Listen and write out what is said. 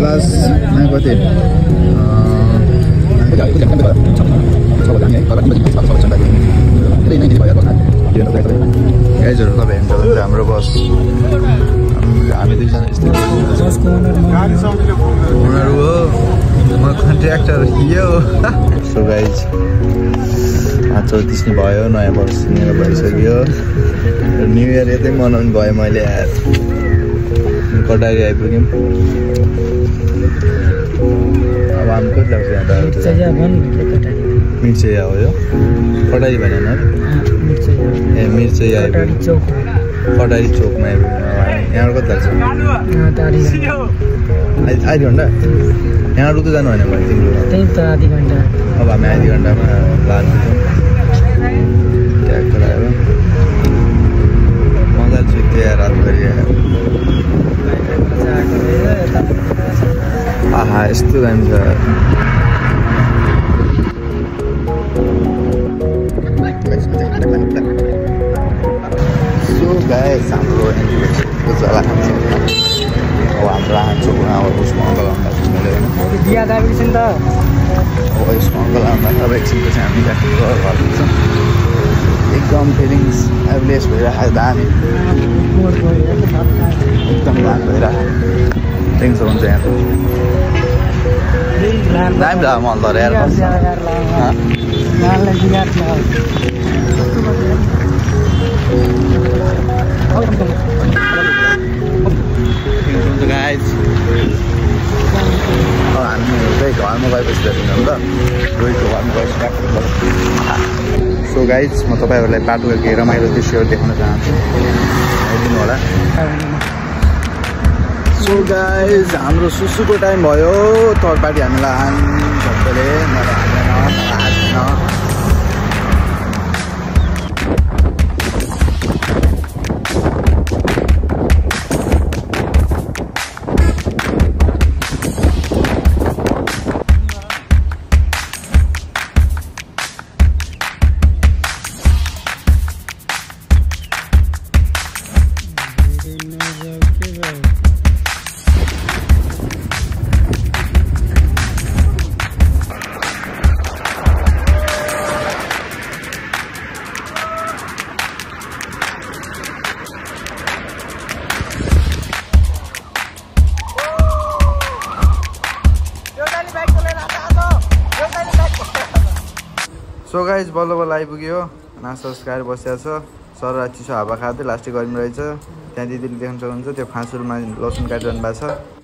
class कति गाइजहरू तपाईँ हेर्नुहुन्छ हाम्रो बस हामी दुईजना यस्तै ओनर हो म कन्ट्र्याक्टर यो सो गाइज 34 भयो नयाँ वर्ष भइसक्यो न्यू इयर यतै मनाउनु भयो मैले कटारी आइपुग्यौँ अब हामी कति लाग्छ यहाँ मिर्चैया हो यो कटारी भनेन ए मिर्चैया आइपुग्यो कटारी चोकमा आइपुग्यौँ यहाँ कति लाग्छ आधी घन्टा यहाँ रुक्दै जानु होइन भने तिम्रो आधी घन्टा अब हामी आधी घन्टामा लान्छौँ ट्याग गराएर मजाले सुत्यो रातभरि आहा यस्तो दामी छ सो गाइस हाम्रो एन्टिभेक्सको जग्गा खान्छ अब हाम्रो आँचोमा अब उसमा अङ्कल आउँदा मैले होइन अब यसको अङ्कल आउँदा अब एकछिनपछि हामी घर पुग्छौँ एकदम फिलिङ्स एभरेज भइरहेको दामी एकदम दामी भइरहेको टेन्सन हुन्छ यहाँ दामी लाग्यो मलाई त यार गाइज हामी चाहिँ घरमा गएपछि भेट्छौँ त रोहितको घरमा गएपछि सो गाइज म तपाईँहरूलाई बाटोको केही रमाइलो दृश्यहरू देखाउन चाहन्छु हेरिदिनु होला सो गाइज हाम्रो सुसुको टाइम भयो थर्ड पार्टी हामीलाई सबैले सो गाइज बल्ल बल्ल आइपुग्यो नास्ता खाएर बसिएको छ सर चिसो हावा खाँदै लास्टै गर्मी रहेछ त्यहाँ दिदीले देख्न सक्नुहुन्छ त्यो फाँसुरमा लसुन काटिरहनु भएको छ